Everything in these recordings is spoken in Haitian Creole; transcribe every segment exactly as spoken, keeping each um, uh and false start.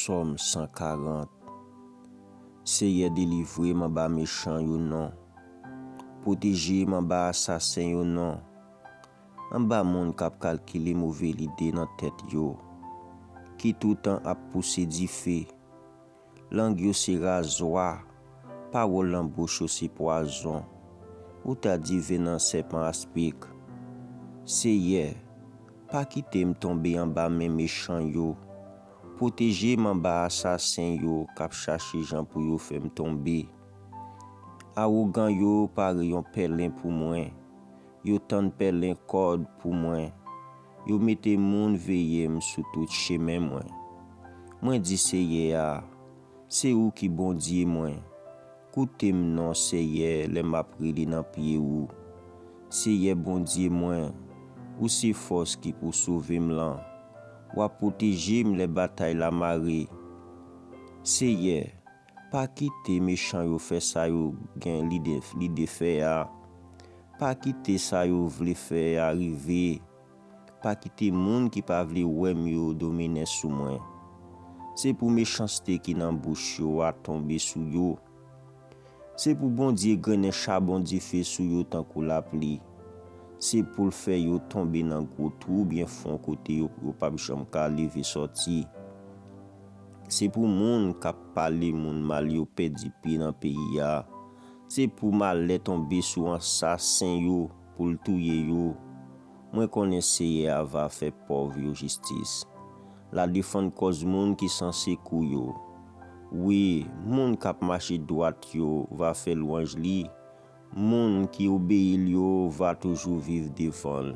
Sòm san karant. Seyè, delivre m anba mechan yo non. Pwoteje m anba asasen yo non. Anba moun k ap kalkile move lide nan tèt yo, ki toutan ap pouse dife. Lang yo se razwa, pawòl nan bouch yo se pwazon. Ou ta di venan sèpan aspik. Seyè, pa kite m tonbe anba men mechan yo. Pwoteje m anba asasen yo k ap chache jan pou yo fè m tonbe. Awogan yo pare yon pèlen pou mwen. Yo tann pèlen kòd pou mwen. Yo mete moun veye m sou tout chemen mwen. Mwen di Seyè a, se ou ki Bondye mwen. Koute m non, Seyè, lè m ap rele nan pye ou. Seyè Bondye mwen, ou se fòs ki pou sove m lan. W ap pwoteje m lè batay la mare. Seyè, pa kite mechan yo fè sa yo gen lide, lide fè a. Pa kite sa yo vle fè a rive. Pa kite moun ki pa vle wè m yo dominen sou mwen. Se pou mechanste ki nan bouch yo a tonbe sou yo. Se pou Bondye grennen chabon dife sou yo tankou lapli. Se pou l fè yo tonbe nan gwo twou byen fon kote yo, yo p ap janm ka leve sòti. Se pou moun k ap pale moun mal yo pèdi pye nan peyi a. Se pou malè tonbe sou ansasen yo pou l touye yo. Mwen konnen Seyè a va fè pòv yo jistis. L a defann kòz moun ki san sekou yo. Wi, moun k ap mache dwat yo va fè lwanj li. Moun ki obeyi l yo va toujou viv devan l.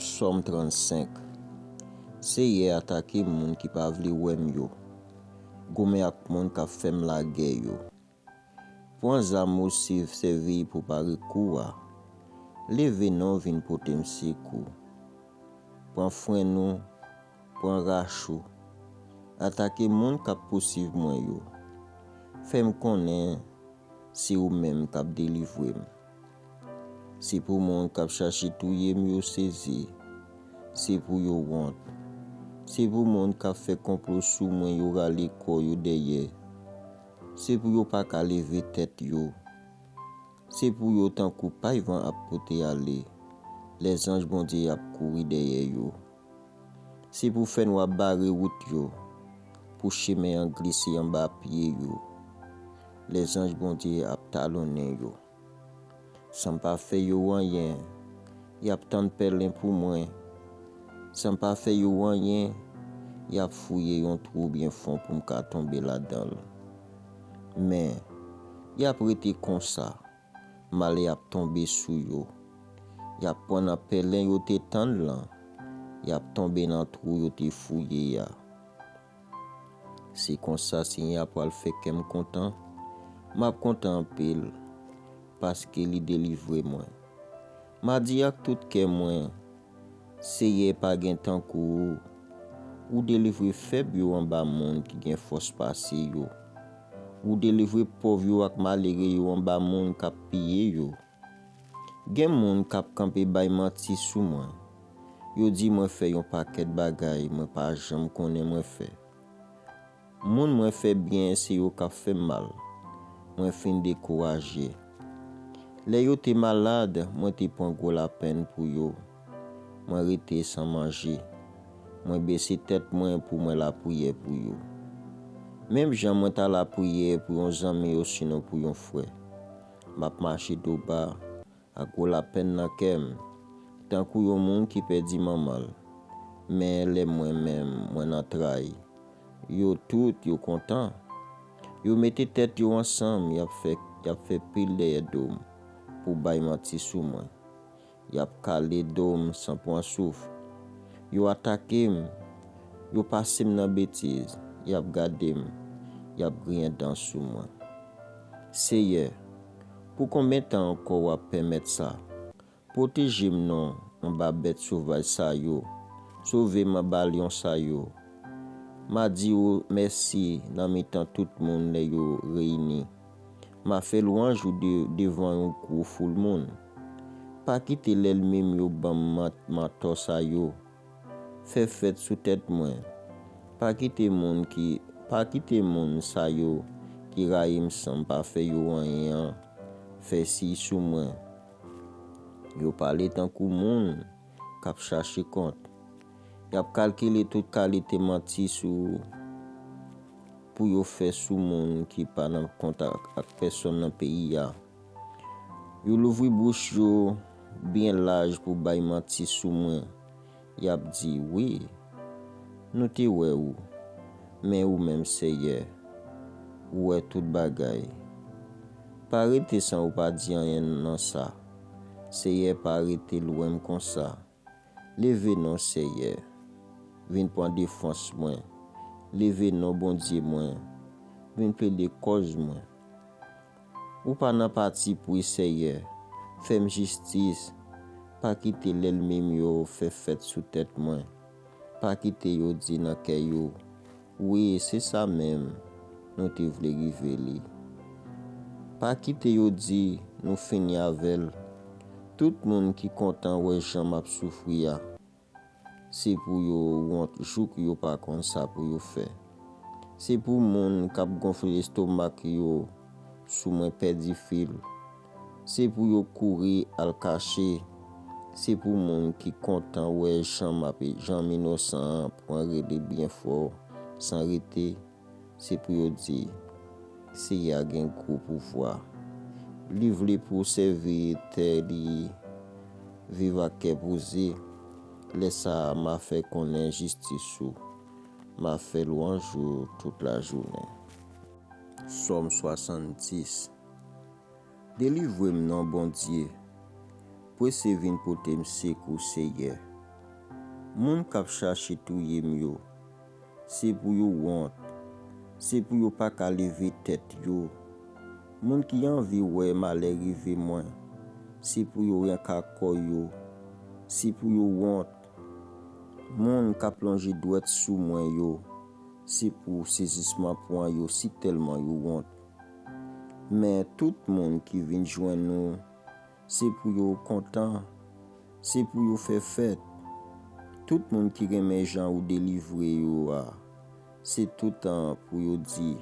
Sòm trannsenk. Seyè, atake moun ki pa vle wè m yo. Goumen ak moun k ap fè m lagè yo. Pran zam ou se-, sèvi pou pare kou a. Leve non vin pote m sekou. Pran frenn ou, pran rach ou. Atake moun k ap pousuiv mwen yo. Fè m konnen se ou menm k ap delivre m. Se pou moun k ap chache touye m yo sezi. Se pou yo wont. Se pou moun k ap fè konplo sou mwen yo rale kò yo dèyè. Se pou yo pa ka leve tèt yo. Se pou yo tankou pay van ap pote ale. Lèzanj Bondye ap kouri dèyè yo. Se pou fènwa bare wout yo, pou chemen an glise anba pye yo. Lèzanj Bondye ap talonnen yo. San m pa fè yo anyen, y ap tann pèlen pou mwen. San m pa fè yo anyen, y ap fouye yon twou byen fon pou m ka tonbe ladan l. Men, y ap rete konsa, malè ap tonbe sou yo. Y ap pran nan pèlen yo te tann lan, y ap tonbe nan twou yo te fouye a. Se konsa Senyè a pral fè kè m kontan. M ap kontan anpil, paske li delivre mwen. M a di ak tout kè mwen, Seyè, pa gen tankou ou. Ou delivre fèb yo anba moun ki gen fòs pase yo. Ou delivre pòv yo ak malere yo anba moun k ap piye yo. Gen moun k ap kanpe bay manti sou mwen. Yo di mwen fè yon pakèt bagay mwen pa janm konnen mwen fè. Moun mwen fè byen se yo k ap fè m mal. Mwen fin dekouraje. Lè yo te malad, mwen te pran gwo lapenn pou yo. Mwen rete san manje. Mwen bese tèt mwen pou mwen lapriyè pou yo. Menm jan mwen ta lapriyè pou yon zanmi osinon pou yon frè. M ap mache do ba, ak gwo lapenn nan kè m, tankou yon moun ki pèdi manman l. Men lè mwen menm, mwen nan tray, yo tout, yo kontan. Yo mete tèt yo ansanm, y ap fè, y ap fè pil dèyè do m pou bay manti sou mwen. Y ap kale do m san pran souf. Yo atake m, yo pase m nan betiz, y ap gade m, y ap griyen dan sou mwen. Seyè, pou konbyen tan ankò w ap pèmèt sa? Pwoteje m non anba bèt sovaj sa yo. Sove m anba lyon sa yo. M a di w mèsi nan mitan tout moun lè yo reyini. M a fè lwanj ou de-, devan yon gwo foul moun. Pa kite lènmi m yo ban m man-, mantò sa yo. Fè fèt sou tèt mwen. Pa kite moun ki, pa kite moun sa yo ki rayi m san m pa fè yo anyen an fè siy sou mwen. Yo pale tankou moun k ap chache kont. Y ap kalkile tout kalite manti sou, pou yo fè sou moun ki pa nan kont ak, ak pèsonn nan peyi a. Yo louvri bouch yo byen laj pou bay manti sou mwen. Y ap di, "Wi, nou te wè ou, men ou menm, Seyè, ou wè tout bagay. Pa rete san ou pa di anyen nan sa. Seyè, pa rete lwen m konsa. Leve non, Seyè, vin pran defans mwen. Leve non, Bondye mwen, vin plede kòz mwen. Ou pa nan patipri, Seyè, fè m jistis. Pa kite lènmi m yo fè fèt sou tèt mwen. Pa kite yo di nan kè yo, 'Wi, se sa menm, nou te vle rive li.' Pa kite yo di, 'Nou fini avè l.' Tout moun ki kontan wè jan m ap soufri a, se pou yo wont jouk yo pa konn sa pou yo fè. Se pou moun k ap gonfle lestomak yo sou mwen pèdi fil. Se pou yo kouri al kache. Se pou moun ki kontan wè jan m ap, jan m inosan an pran rele byen fò san rete. Se pou yo di, 'Seyè a gen gwo pouvwa. Li vle pou w sèvi tè li viv ak kè poze.' Lè sa a, m a fè konnen jistis ou. M a fè lwanj ou tout lajounen. Sòm swasanndis. Delivre m non, Bondye. Prese vin pote m sekou, Seyè. Moun k ap chache touye m yo, se pou yo wont. Se pou yo pa ka leve tèt yo. Moun ki anvi wè malè rive mwen, se pou yo renka kò yo. Se pou yo wont. Moun k ap lonje dwèt sou mwen yo, se pou sezisman pran yo sitèlman yo wont. Men tout moun ki vin jwenn ou, se pou yo kontan, se pou yo fè fèt. Tout moun ki renmen jan ou delivre yo a, se toutan pou yo di,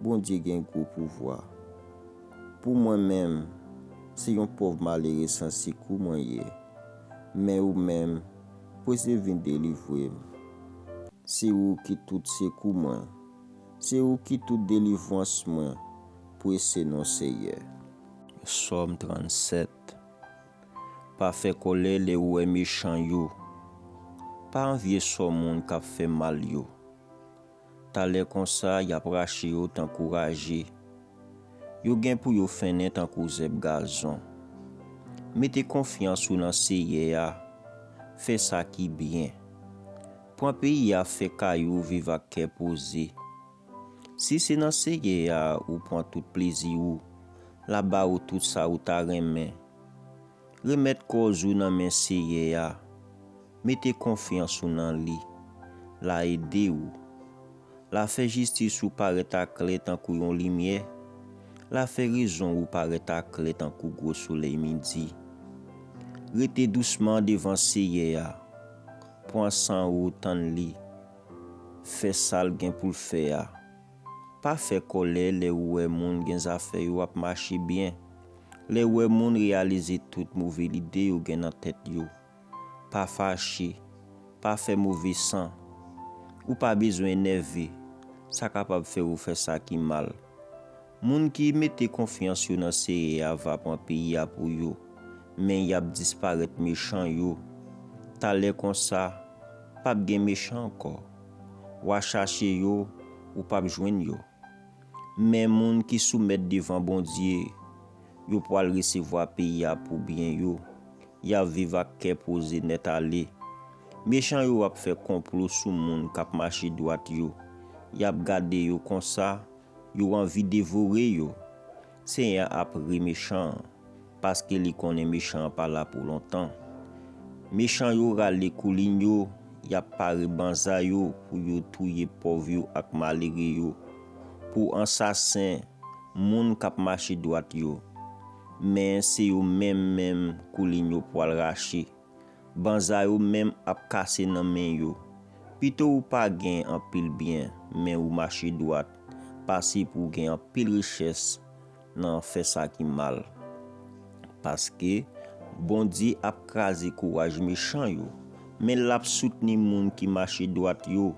'Bondye gen gwo pouvwa.' Pou mwen menm, se yon pòv malere san sekou mwen ye. Men ou menm, prese vin delivre m. Se ou ki tout sekou mwen. Se ou ki tout delivrans mwen. Prese non, Seyè. Sòm trannsèt. Pa fè kòlè lè ou wè mechan yo. Pa anvye sò moun k ap fè mal yo. Talè konsa, y ap rache yo tankou raje. Yo gen pou yo fennen tankou zèb gazon. Mete konfyans ou nan Seyè a. Fè sa ki byen. Pran peyi a, fè kay ou, viv ak kè poze. Si se nan Seyè a ou pran tout plezi ou, l a ba ou tout sa ou ta renmen. Remèt kòz ou nan men Seyè a. Mete konfyans ou nan li. L a ede ou. L a fè jistis ou parèt aklè tankou yon limyè. L a fè rezon ou parèt aklè tankou gwo solèy midi. Rete dousman devan Seyè a. Pran san ou tann li. Fè sa l gen pou l fè a. Pa fè kòlè lè ou wè moun gen zafè yo ap mache byen, lè ou wè moun reyalize tout move lide yo gen nan tèt yo. Pa fache, pa fè move san. Ou pa bezwen enève, sa kapab fè ou fè sa ki mal. Moun ki mete konfyans yo nan Seyè a va pran peyi a pou yo, men y ap disparèt mechan yo. Talè konsa, p ap gen mechan ankò. W a chache yo, ou p ap jwenn yo. Men moun ki soumèt devan Bondye, yo pral resevwa peyi a pou byen yo. Y ap viv ak kè poze nèt ale. Mechan yo ap fè konplo sou moun k ap mache dwat yo. Y ap gade yo konsa, yo anvi devore yo. Senyè a ap ri mechan an, paske li konnen mechan an pa la pou lontan. Mechan yo rale koulin yo, y ap pare banza yo pou yo touye pòv yo ak malere yo, pou ansasen, moun k ap mache dwat yo. Men se yo menm menm koulin yo pral rache. Banza yo menm ap kase nan men yo. Pito ou pa gen anpil byen, men ou mache dwat, pase pou w gen anpil richès nan fè sa ki mal. Paske Bondye ap kraze kouraj mechan yo, men l ap soutni moun ki mache dwat yo.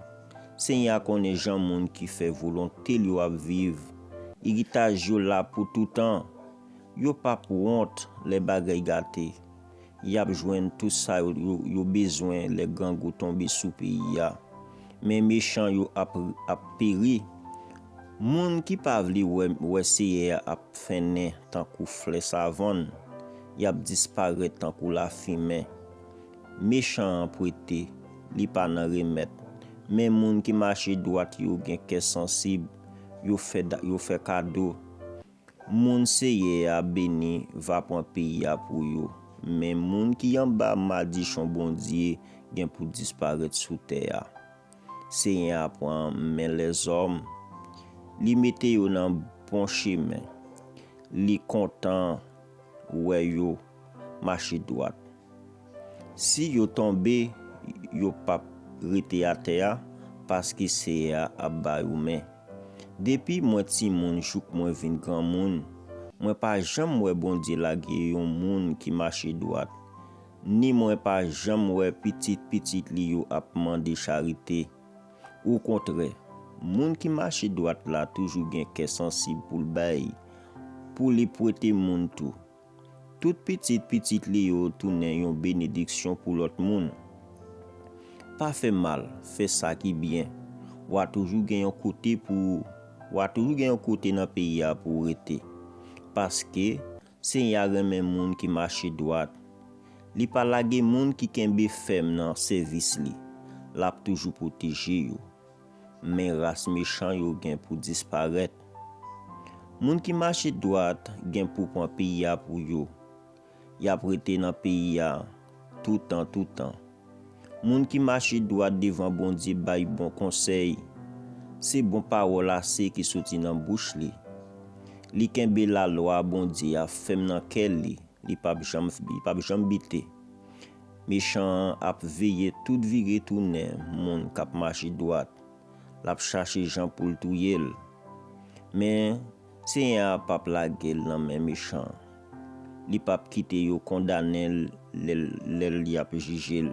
Senyè a konnen jan moun ki fè volonte l yo ap viv. Eritaj yo la pou toutan. Yo p ap wont lè bagay gate. Y ap jwenn tout sa yo, yo, yo bezwen lè grangou tonbe sou peyi a. Men mechan yo ap, ap peri. Moun ki pa vle wè, wè Seyè a ap fennen tankou flè savann. Y ap disparèt tankou lafimen. Mechan an prete, li pa nan remèt. Men moun ki mache dwat yo gen kè sansib, yo fè, da- yo fè kado. Moun Seyè a beni va pran peyi a pou yo, men moun ki anba madichon Bondye gen pou disparèt sou tè a. Seyè a pran men lèzòm, li mete yo nan bon chemen. Li kontan wè yo mache dwat. Si yo tonbe, yo p ap rete atè a, paske Seyè a ap ba yo men. Depi mwen timoun jouk mwen vin granmoun, mwen pa janm wè Bondye lage yon moun ki mache dwat, ni mwen pa janm wè pitit pitit li yo ap mande charite. Okontrè, moun ki mache dwat la toujou gen kè sansib pou l bay, pou li prete moun tou. Tout pitit pitit li yo tounen yon benediksyon pou lòt moun. Pa fè mal, fè sa ki byen. W a toujou gen yon kote pou w a toujou gen yon kote nan peyi a pou w rete. Paske Seyè a renmen moun ki mache dwat. Li pa lage moun ki kenbe fèm nan sèvis li. L ap toujou pwoteje yo. Men ras mechan yo gen pou disparèt. Moun ki mache dwat gen pou pran peyi a pou yo. Y ap rete nan peyi a toutan, toutan. Moun ki mache dwat devan Bondye bay bon konsèy. Se bon pawòl ase ki soti nan bouch li. Li kenbe lalwa Bondye a fèm nan kè li. Li p ap janm, li p ap janm bite. Mechan an ap veye tout vire tounen moun k ap mache dwat. L ap chache jan pou l touye l. Men, Seyè a p ap lage l nan men mechan an. Li p ap kite yo kondane l lè, lè l y ap jije l.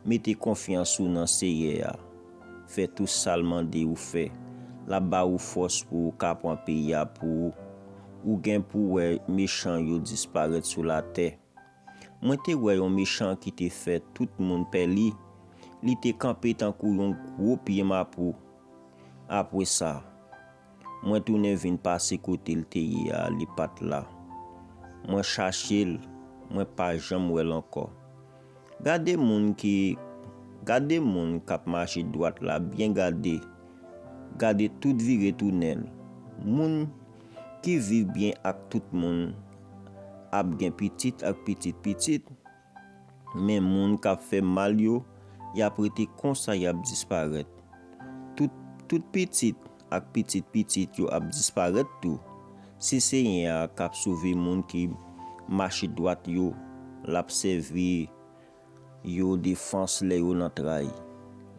Mete konfyans ou nan Seyè a. Fè tou sa l mande ou fè. L ap ba ou fòs pou ou ka pran peyi a pou ou. Ou gen pou wè mechan yo disparèt sou latè. Mwen te wè yon mechan ki te fè tout moun pè li. Li te kanpe tankou yon gwo pye mapou. Apre sa, mwen tounen vin pase kote l te ye a, li pa t la. Mwen chache l, mwen pa janm wè l ankò. Gade moun ki, gade moun k ap mache dwat la byen gade. Gade tout vire tounen l. Moun ki viv byen ak tout moun ap gen pitit ak pitit pitit. Men moun k ap fè mal yo, y ap rete konsa, y ap disparèt. Tout, tout pitit ak pitit pitit yo ap disparèt tou. Se Seyè a k ap sove moun ki mache dwat yo. L ap sèvi yo defans lè yo nan tray.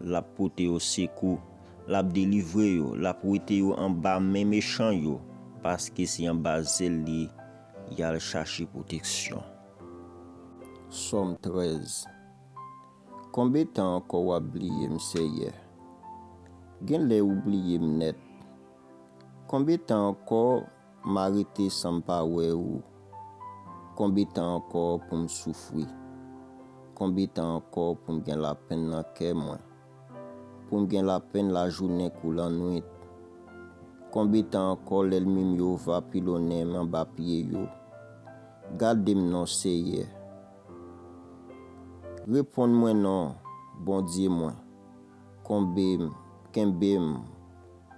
L ap pote yo sekou. L ap delivre yo. L ap wete yo anba men mechan yo, paske se anba zèl li y al chache pwoteksyon. Sòm trèz. Konbe tan ankò w ap bliye m, Seyè? Gen lè ou bliye m nèt. Konbe tan ankò m a rete san m pa wè ou? Konbe tan ankò pou m soufri? Konbe tan ankò pou m gen lapenn nan kè mwen? Pou m gen lapenn lajounen kou lannwit? Konbe tan ankò lènmi m yo va pilonnen m anba pye yo? Gade m non, Seyè. Reponn mwen non, Bondye mwen. Konbe m, kenbe m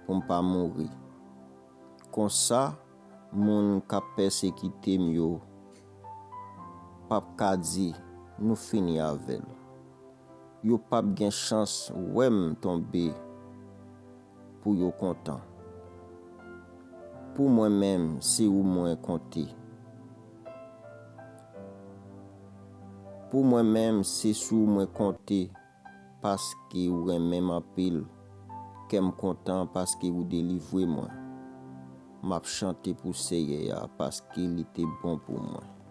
pou m pa mouri. Konsa, moun k ap pèsekite m yo p ap ka di, "Nou fini avè l." Yo p ap gen chans wè m tonbe pou yo kontan. Pou mwen menm, se ou mwen konte. Pou mwen menm, se sou ou mwen konte. paske ou renmen m anpil. Kè m kontan paske ou delivre mwen. M ap chante pou Seyè a paske li te bon pou mwen.